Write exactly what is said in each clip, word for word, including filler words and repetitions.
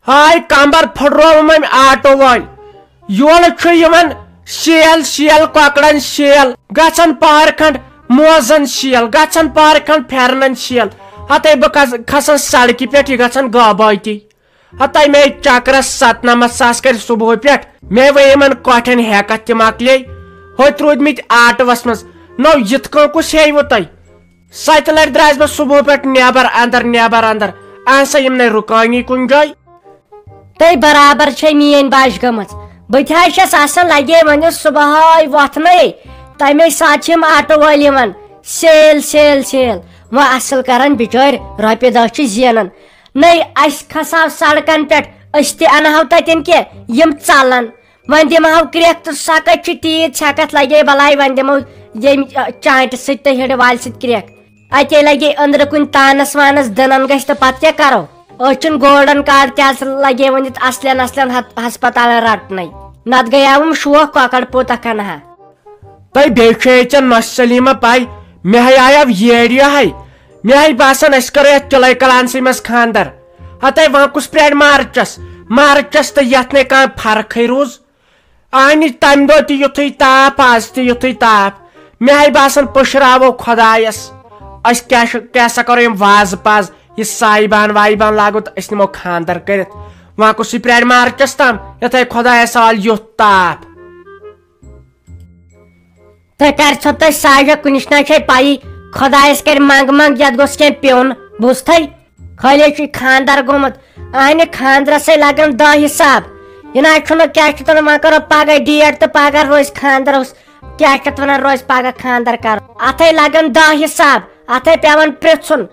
ہاے کمبر پھٹرووُم أمۍ آٹو وٲلۍ۔ یولہٕ چھُ یِوان شیل شیل کۄکرن شیل، گژھان پہر کھنڈ موزن شیل، گژھان پہر کھنڈ پھیرنن شیل۔ ہتے بہٕ کھس-، کھسان سڑکہِ پٮ۪ٹھ، یہِ گژھان غابٲتی۔ ہتے مےٚ چکرس ستنمتھ ساس کرِ صبحٲے پٮ۪ٹھ، مےٚ وے یِمن کۄٹھٮ۪ن ہٮ۪کتھ تہِ مۄکلے۔ ہوٚتۍ روٗدمٕتۍ آٹوس منٛز۔ نو یِتھ کٔنۍ کُس ہیٚیہِ وٕ تۄہہِ؟ ستہِ لٹہِ درٛایس بہٕ صبحٲے پٮ۪ٹھ نٮ۪بر اندر نٮ۪بر اندر، اہن سا یِم نے رُکٲنی کُنہِ جایہِ۔ تہٕ برابر چھے میٲنۍ بچ گٔمٕژ۔ بہٕ تہِ حظ چھَس آسان لگے وۄنۍ صبحٲے وۄتھنَے، تَمے ساتہٕ چھِ یِم آٹو وٲلۍ یِوان، سیل سیل سیل۔ وۄنۍ اصل کران بچٲرۍ رۄپیہِ دہ چھِ زینان۔ نَے اَسہِ کھسہو سڑکن پٮ۪ٹھ، أسۍ تہِ انہو تتٮ۪ن کینٛہہ، یِم ژلن۔ وۄنۍ دِمہو کرٛٮ۪کھ تہٕ سۄ کتہِ چھِ تیٖژ ژھٮ۪کتھ لگے بلاے، وۄنۍ دِمو ییٚمہِ، ٲ، چانٹہِ سۭتۍ تہٕ ہیٚرِ والہِ سۭتۍ کرٛٮ۪کھ۔ اتے لگے أنٛدرٕ کُنہِ تانس وانس دٕنن گژھِ تہٕ پتہٕ کیٛاہ کرو؟ أسۍ چھِنہٕ گولڈن کارڈ تہِ حظ لگے ؤنِتھ اصلٮ۪ن اصلٮ۪ن ہت-، ہسپتالن رٹنَے۔ نتہٕ گٔیاوُم شوق کۄکر پوٗتہ کنہا۔ تۄہہِ بیٚیہِ چھے ژےٚ نۄشہِ سلیمہ پاے، مےٚ ہے آیاو ییڈیو ہے۔ مےٚ ہے باسان أسۍ کرو یتھ تِلے کلانسٕے منٛز خاندر۔ ہتے وۄنۍ کُس پرٛارِ مارچس؟ مارچس تہٕ یتھ نے کانٛہہ فرقٕے روٗز۔ اہنہِ تمہِ دۄہ تہِ یُتھُے تاپھ، از تہِ یُتھُے تاپھ۔ مےٚ ہے باسان پٔشراوو خۄدایس۔ أسۍ کیٛاہ چھِ، کیٛاہ سا کرو یِم وازٕ پازٕ، یہِ سایبان وایبان لاگو تہٕ أسۍ نِمو خاندر کٔرِتھ۔ وۄنۍ کُسٕے پرٛارِ مارچس تام، یتھے خۄدایس آل یُتھ تاپھ۔ تہٕ کر ژھۄپ تۄہہِ ساجہ کُنِچ نہ چھے پَیی، خۄدایس کرِ منٛگ منٛگ یتھ گوٚژھ کینٛہہ پیوٚن، بوٗزتھے؟ خٲلی چھُے خاندر گوٚمُت، اہنہِ خاندرسے لگن دہ حساب۔ یہِ نہ حظ چھُنہٕ کیٛاہ چھِ تَتھ وَنان، وۄنۍ کرو پگاہ ڈیٹ تہٕ پگاہ روزِ خاندرس، کیٛاہ چھِ تَتھ وَنان، روزِ پگاہ خاندر کرو۔ اتھے لگن دہ حساب، اتھے پٮ۪وان پرژھُن۔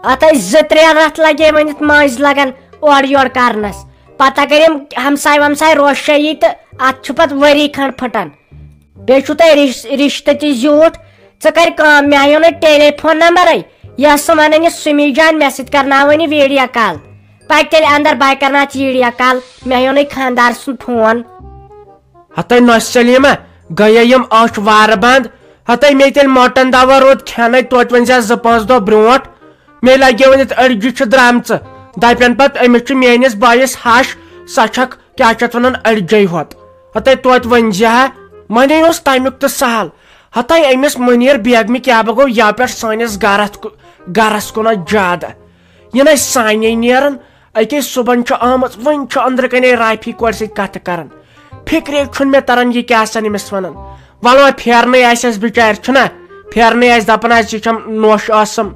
اتھے زٕ ترٛےٚ رٮ۪تھ لگے ؤنِتھ مٔنٛزۍ لگن اورٕ یورٕ کرنس۔ پتہٕ اگر یِم ہمساے ومساے روشے یی تہٕ اتھ چھُ پتہٕ ؤری کھنڈ پھٕٹان۔ بیٚیہِ چھُو تۄہہِ رِش-، رِشتہٕ تہِ زیوٗٹھ۔ ژٕ کَر کٲم، مےٚ ہٲیو نہٕ ٹیلی فون نمبرٕے۔ یہِ ٲس سُہ وَنان، یہِ سُمی جان، مےٚ سۭتۍ کرناوٲنۍ یہِ ویٖڈیو کال۔ پَکھ تیٚلہِ اندر، بہٕ ہا کرناو ژٕ ویٖڈیو کال۔ مےٚ ہٲیو نہٕ خانٛدار سُنٛد فون۔ ہتے نۄش سلیمہ، گٔیے یِم أچھ وارٕ بنٛد۔ ہتے مےٚ تیٚلہِ مۄٹن دوا روٗد کھٮ۪نَے توتہِ وۄنۍ زِ زٕ پانٛژھ دۄہ برونٛٹھ۔ مےٚ لگے ؤنِتھ أڑجہِ چھِ درٛامژٕ۔ دَپن پتہٕ أمِس چھُ میٲنِس بٲیِس ہش، سۄ چھکھ کیٛاہ چھِ اتھ ونان، أڑجے ہوت۔ ہتے توتہِ ؤنۍ زِ ہا، ونے اوس تمیُک تہٕ سہل۔ ہتے أمِس منیٖر بیگمہِ کیٛاہ بہ گوٚو یا پٮ۪ٹھ سٲنِس گرس کُ-، گرس کُنتھ زیادٕ۔ یہِ نَے سانے نیران، أکے صُبحن چھُ آمٕژ، وٕنہِ چھُ أنٛدرٕ کنے رافی کورِ سۭتۍ کتھٕ کران۔ فکرے چھُنہٕ مےٚ تران یہِ کیٛاہ سن أمِس ونان۔ وَلہٕ وۄنۍ پھیرنٕے آسٮ۪س بِچارِ، چھُنہ؟ پھیرنٕے آسہِ، دپان آسہِ یہِ چھم نوٚش ٲسٕم۔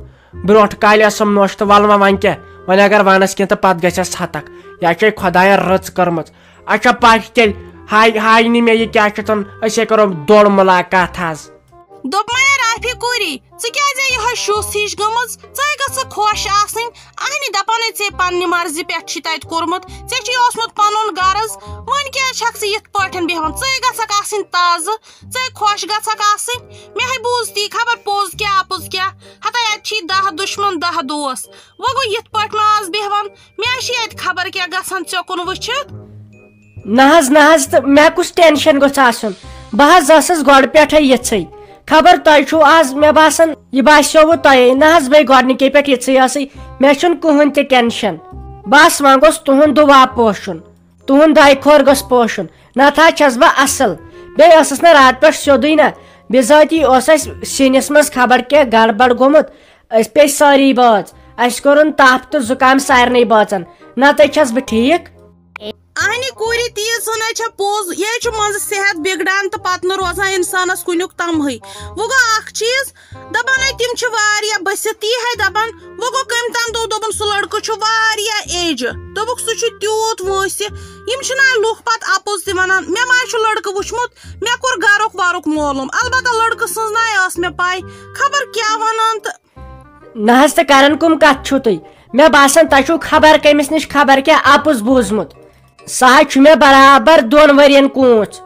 برونٛٹھ کالہِ ٲسٕم نوٚش تہٕ وَلہٕ وۄنۍ وَنہِ کیٛاہ؟ وۄنۍ اگر وَنَس کینٛہہ تہٕ پَتہٕ گژھٮ۪س ہَتَکھ۔ یا چھے خۄدایَن رٕژ کٔرمٕژ۔ اچھا پَکھ تیٚلہِ، ہاے، ہاے نہٕ مےٚ یہِ کیٛاہ چھُ تھَن، أسے کَرو دورٕ مُلاقات حظ۔ دوٚپمَے رافی کوٗری، ژٕ کیٛازِ یِہوٚے شُس ہِش گٔمٕژ؟ ژَے گٔژھٕکھ خۄش آسٕنۍ۔ اَہنہِ دَپانَے ژےٚ پنٛنہِ مرضی پٮ۪ٹھ چھی تَتہِ کوٚرمُت، ژےٚ چھی اوسمُت پَنُن غرض، وۄنۍ کیٛازِ چھَکھ ژٕ یِتھ پٲٹھۍ بیٚہوان؟ ژَے گژھکھ آسٕنۍ تازٕ، ژَے خۄش گژھکھ آسٕنۍ۔ مےٚ ہے بوٗز تی خبر پوٚز کیٛاہ اَپُز کیٛاہ۔ ہتا اَتہِ چھی دَہ دُشمَن دَہ دوس۔ وۄنۍ گوٚو یِتھ پٲٹھۍ ما آز بیٚہوان؟ مےٚ ہا چھِ اَتہِ خبر کیٛاہ گژھان ژےٚ کُن وٕچھِتھ۔ نہ حظ، نہ حظ، تہٕ مےٚ کُس ٹینشن گوٚژھ آسُن؟ بہٕ حظ ٲسٕس گۄڈٕ پٮ۪ٹھَے یِژھٕے۔ خبر تۄہہِ چھُو آز، مےٚ باسان، یہِ باسیووُ تۄہے۔ نہ حظ، بہٕ گۄڈٕنِکے پٮ۪ٹھ یِژھٕے ٲسٕے۔ مےٚ چھُنہٕ کٕہٕنۍ تہِ ٹینشن۔ بس وۄنۍ گوٚژھ تُہُنٛد دُعا پوشُن۔ تُہُنٛد دۄیہِ خور گوٚژھ پوشُن، نتہٕ حظ چھَس بہٕ اَصٕل۔ بیٚیہِ ٲسٕس نہٕ راتہٕ پٮ۪ٹھ سیوٚدُے نہ، بِذٲتی اوس اَسہِ سِنِس منٛز خبر کیٛاہ گڑبڑ گوٚمُت۔ أسۍ پیٚیہِ سٲری بٲژ، اَسہِ کوٚرُن تپھ تہٕ زُکام سارنٕے بٲژن، نتہٕ چھَس بہٕ ٹھیٖک۔ اہنہِ کوٗرِ تیٖژ ہنا چھےٚ پوٚز، یہِ چھُ منٛزٕ صحت بِگڑان تہٕ پتہٕ نہٕ روزان اِنسانس کُنیُک تمہٕے۔ وۄنۍ گوٚو اکھ چیٖز، دپان ہے تِم چھِ واریاہ بٔسِتھ، تی ہے دپان۔ وۄنۍ گوٚو کٔمۍ تام دوٚپ، دوٚپُن سُہ لڑکہٕ چھُ واریاہ ایجہِ، دوٚپُکھ سُہ چھُ تیوٗت وٲنٛسہِ۔ یِم چھِنہ لُکھ پتہٕ اپُز تہِ ونان، مےٚ ما چھُ لڑکہٕ وُچھمُت، مےٚ کوٚر گرُک ورُک معلوم، البتہ لڑکہٕ سٕنٛز نہ ٲس مےٚ پاے، خبر کیٛاہ ونان تہٕ۔ نہ حظ، تہٕ کران کٕم کتھ چھِو تُہۍ؟ مےٚ باسان تۄہہِ چھُو خبر کٔمِس نِش خبر کیٛاہ اپُز بوٗزمُت۔ سُہ حظ چھُ مےٚ برابر دۄن ؤرین کوٗنٛژ۔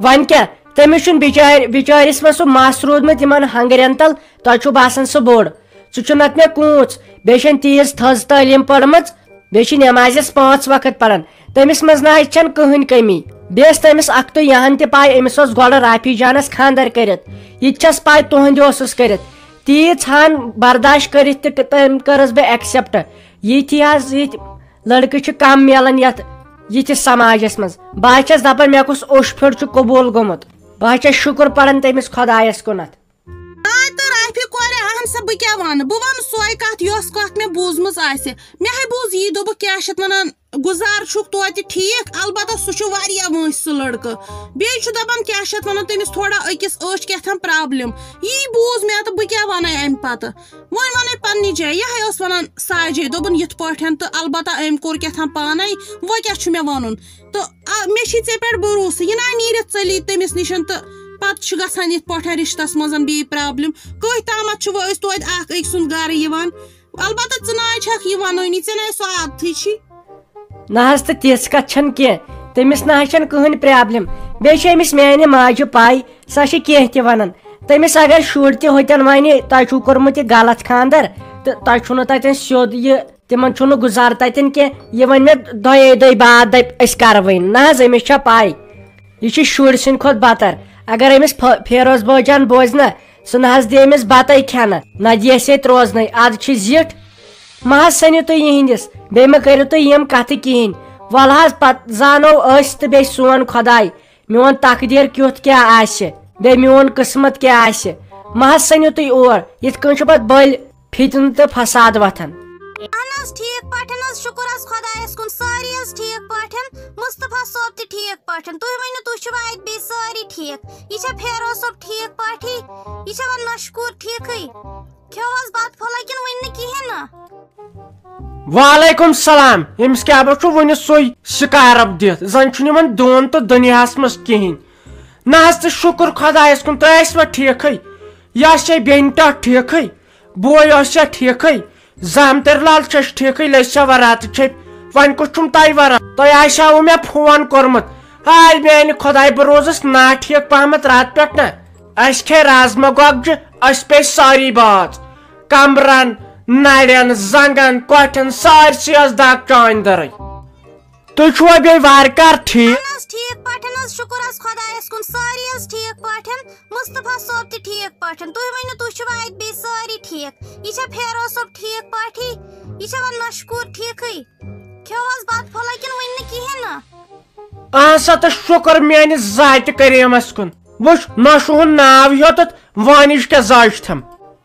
وۄنۍ کیٛاہ، تٔمِس چھُنہٕ بِچارِ-، بِچٲرِس منٛز سُہ مَس روٗدمُت یِمن ہنٛگرٮ۪ن تل، تۄہہِ چھُو باسان سُہ بوٚڑ۔ سُہ چھُ نتہٕ مےٚ کوٗنٛژ، بیٚیہِ چھَنہٕ تیٖژ تھٔز تعلیٖم پٔرمٕژ، بیٚیہِ چھِ نٮ۪مازٮ۪س پانٛژھ وقت پران۔ تٔمِس منٛز نہ حظ چھَنہٕ کٕہٕنۍ کٔمی۔ بیٚیہِ ٲس تٔمِس اکھتُے یِہَن تہِ پَے، أمِس اوس گۄڈٕ رافی جانس خانٛدر کٔرِتھ۔ یہِ تہِ چھَس پَے تُہنٛدِ اوسُس کٔرِتھ۔ تیٖژ ہن برداشت کٔرِتھ تہِ تٔمۍ کٔرٕس بہٕ accept۔ یِتھی حظ یِتھۍ لڑکہٕ چھِ کم میلان یتھ یِتھِس سماجس منٛز۔ بہٕ ہا چھَس دپان، مےٚ کُس اوٚش پھیوٚر چھُ قبوٗل گوٚمُت۔ بہٕ ہا چھَس شُکر پران تٔمِس خۄدایس کُنتھ۔ آے تہٕ رافی کورِ، اہن سا، بہٕ کیٛاہ وَنہٕ؟ بہٕ وَنہٕ سۄے کَتھ، یۄس کَتھ مےٚ بوٗزمٕژ آسہِ۔ مےٚ ہے بوٗز یی، دوٚپُکھ، کیٛاہ چھِ اَتھ وَنان، گُزار چھُکھ توتہِ ٹھیٖک، البتہ سُہ چھُ واریاہ وٲنٛسہِ سُہ لٔڑکہٕ۔ بیٚیہِ چھُ دَپان، کیٛاہ چھِ اَتھ وَنان، تٔمِس تھوڑا أکِس أچھ کیٛاہ تام پرٛابلِم۔ یی بوٗز مےٚ تہٕ بہٕ کیٛاہ وَنَے اَمہِ پَتہٕ؟ وۄنۍ وَنَے پنٛنہِ جایہِ، یہِ ہے ٲس وَنان ساجے، دوٚپُن، یِتھ پٲٹھۍ تہٕ البتہ أمۍ کوٚر کیٛاہ تام پانَے، وۄنۍ کیٛاہ چھُ مےٚ وَنُن؟ تہٕ آ، مےٚ چھِ ژےٚ پٮ۪ٹھ بروسہٕ، یہِ نہ نیٖرِتھ ژٔلی تٔمِس نِش تہٕ پتہٕ چھِ گژھان یِتھ پٲٹھۍ رِشتَس منٛز بیٚیہِ پرٛابلِم۔ کٔہۍ تامَتھ چھِ وۄنۍ أسۍ توتہِ اَکھ أکۍ سُنٛد گَرٕ یِوان؟ البتہ ژٕ نہ حظ چھَکھ یہِ وَنٲنی، ژےٚ نہ حظ سۄ عادتھٕے چھی۔ نہ حظ، تہٕ تِژھ کَتھ چھَنہٕ کینٛہہ، تٔمِس نہ حظ چھَنہٕ کٕہٕنۍ پرٛابلِم۔ بیٚیہِ چھِ أمِس میٛانہِ ماجہِ پَے، سۄ چھِ کینٛہہ تہِ وَنان۔ تٔمِس اگر شُرۍ تہِ ہوٚتٮ۪ن وَنہِ، تۄہہِ چھُو کوٚرمُت یہِ غلط خانٛدر، تہٕ تۄہہِ چھُو نہٕ تَتٮ۪ن سیوٚد یہِ تِمن چھُنہٕ گُزار تتٮ۪ن کینٛہہ۔ یہِ وۄنۍ مےٚ دۄیے دۄہہِ بعد دپہِ، أسۍ کرٕ وۄنۍ۔ نہ حظ، أمِس چھا پاے، یہِ چھُ شُرۍ سٕنٛدِ کھۄتہٕ بتر۔ اگر أمِس ف-، فیروز بٲجان بوزِ نہ، سُہ نہ حظ دِیہِ أمِس بتَے کھٮ۪نہٕ، نہ دِیَس ییٚتہِ روزنَے۔ ادٕ چھِ زِٹھ۔ مہ حظ سٔنِو تُہۍ یِہِنٛدِس، بیٚیہِ مہ کٔرِو تُہۍ یِم کتھٕ کِہیٖنۍ۔ ولہٕ حظ، پتہٕ زانو أسۍ تہٕ بیٚیہِ سون خۄداے۔ میون تقدیر کیُتھ کیٛاہ آسہِ، بیٚیہِ میون قٕسمت کیٛاہ آسہِ۔ مہ حظ سٔنِو تُہۍ اور، یِتھ کٔنۍ چھُ پتہٕ بٔلۍ فتنہٕ تہٕ فساد وۄتھان۔ اہن حظ، ٹھیٖک پٲٹھۍ حظ، شُکُر حظ خۄدایَس کُن، سٲری حظ ٹھیٖک پٲٹھۍ۔ مُصطفیٰ صٲب تہِ ٹھیٖک پٲٹھۍ۔ تُہۍ ؤنِو، تُہۍ چھِوا اَتہِ بیٚیہِ سٲری ٹھیٖک؟ یہِ چھا فیروز صٲب ٹھیٖک پٲٹھی؟ یہِ چھا وۄنۍ مشکوٗر ٹھیٖکھٕے؟ کھیوٚو حظ بَتہٕ پھوٚلہ کِنہٕ وٕنہِ نہٕ کِہیٖنۍ نہٕ؟ وعلیکم سلام۔ أمِس کیٛاہ بہٕ چھُ وٕنہِ سُے شِکارَب دِتھ، زَن چھُنہٕ یِمَن دۄن تہٕ دُنیاہَس منٛز کِہیٖنۍ۔ نہ حظ، تہٕ شُکُر خۄدایَس کُن، تُہۍ ٲسِوا ٹھیٖکھٕے؟ یہِ آسہِ ہے بیٚنہِ ٹَٹھ ٹھیٖکھٕے؟ بوے اوس یا ٹھیکھٕے، زامتٕرۍ لال چھس ٹھیکھٕے، لٔج سا وراتہٕ چھپۍ۔ وۄنۍ کُس چھُم تۄہہِ وران؟ تۄہہِ آسیاوٕ مےٚ فون کوٚرمُت۔ ہاے میانہِ خۄداے، بہٕ روٗزُس نا ٹھیک پہمتھ راتہٕ پٮ۪ٹھ نا۔ اسہِ کھے رازما گۄگجہِ، اسہِ پیٚیہِ سٲری باژ۔ کمرن، نرٮ۪ن، زنگن، کۄٹھٮ۪ن، سارسٕے ٲس دگ چانہِ دٔرٕے۔ تُہۍ چھُوا بیٚیہِ وارٕ کار ٹھیٖک؟ اہن حظ، ٹھیٖک پٲٹھۍ حظ، شُکُر حظ خۄدایَس کُن، سٲری حظ ٹھیٖک پٲٹھۍ۔ مُصطفیٰ صٲب تہِ ٹھیٖک پٲٹھۍ۔ تُہۍ ؤنِو، تُہۍ چھِوا اَتہِ بیٚیہِ سٲری ٹھیٖک؟ یہِ چھا فیروز صٲب ٹھیٖک پٲٹھی؟ یہِ چھا وۄنۍ مشکوٗر ٹھیٖکھٕے؟ کھیوٚو حظ بَتہٕ پھوٚلہ کِنہٕ وٕنہِ نہٕ کِہیٖنۍ نہٕ؟ اہن سا، تہٕ شُکُر میٲنِس ذاتِ کریٖمس کُن۔ وٕچھ، نۄشہِ ہُنٛد ناو ہیوٚتُتھ، وانِج کیٛاہ زاج تھم۔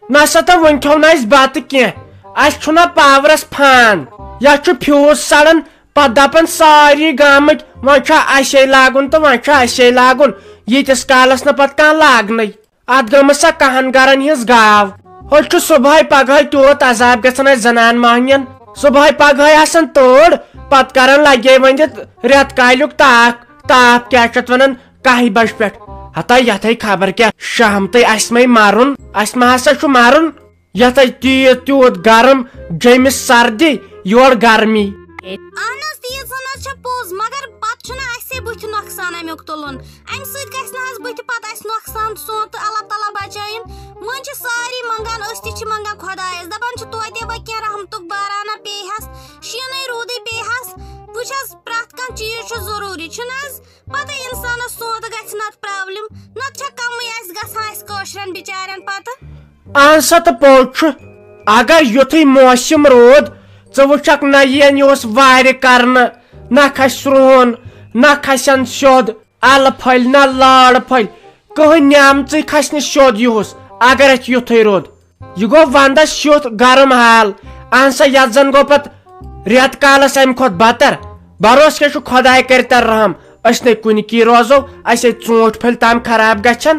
نہ سا تہٕ وٕنہِ کھیوٚو نہٕ اَسہِ بَتہٕ کینٛہہ۔ اَسہِ چھُنہ پاورس فان، یا چھُ فیوٗز سڑان، پتہٕ دپان ساری گامٕکۍ، وۄنۍ چھا اسے لاگُن تہٕ وۄنۍ چھا اسے لاگُن، ییٖتِس کالس نہٕ پتہٕ کانٛہہ لاگنٕے۔ اتھ گٔمٕژ سا کہن گرن ہٕنٛز گاو۔ ہوٚتہِ چھُ صبحٲے پگہٲے تیوٗت عذاب گژھان اسہِ زنان مۄہنین۔ صبحٲے پگہٲے آسان تۭر، پتہٕ کران لگے وۄنۍ یتھ رٮ۪تہٕ کالیُک تاپھ۔ تاپھ کیٛاہ چھِ اتھ ونان، کاہہِ بجہِ پٮ۪ٹھ۔ ہتا یتھے خبر کیٛاہ شامتٕے اسہِ مے مرُن، اسہِ ما ہسا چھُ مرُن۔ یتھ اتہِ تیٖژ تیوٗت گرم، جیٚمہِ سردی، یورٕ گرمی۔ اہن حظ، تیٖژ ہن حظ چھےٚ پوٚز، مگر پتہٕ چھُنہٕ اسے بُتھِ نۄقصان امیُک تُلُن۔ امہِ سۭتۍ گژھِ نہٕ حظ بُتھِ پتہٕ اسہِ نۄقصان، سون تہٕ اللہ تعالیٰ بچٲیِن۔ وۄنۍ چھِ سٲری منگان، أسۍ تہِ چھِ منگان خۄدایس، دپان چھِ توتہِ وۄنۍ کینٛہہ رحمتُک بارانہ پیٚیہِ ہس، شیٖنٕے روٗدٕے پیٚیہِ ہس۔ وٕچھ حظ، پرٛٮ۪تھ کانٛہہ چیٖز چھُ ضروٗری، چھُنہٕ حظ؟ پتہٕ انسانس سونتہٕ گژھِ نتہٕ پرابلم، نتہٕ چھا کمٕے اسہِ گژھان اسہِ کٲشرٮ۪ن بچارٮ۪ن پتہٕ؟ اہن سا تہٕ پوٚز چھُ، اگر یُتھُے موسم روٗد، ژٕ وٕچھکھ نہ یِین یہِ اوس وارِ کرنہٕ، نہ کھسہِ سرٛون، نہ کھسن سیوٚد، الہٕ پھٔلۍ نہ لٲر پھٔلۍ، کٕہٕنۍ نعمژٕے کھسہِ نہٕ سیوٚد یِہُس، اگر اَسہِ یُتھُے روٗد۔ یہِ گوٚو ونٛدس یُتھ گرم حال۔ اہن سا، یتھ زن گوٚو پتہٕ رٮ۪تہٕ کالس امہِ کھۄتہٕ بدتر۔ بروسہٕ کیٛاہ چھُ، خۄداے کرِ تر رحم۔ أسۍ نے کُنہِ کی روزو، اسے ژوٗنٛٹھۍ پھٔلۍ تام خراب گژھن۔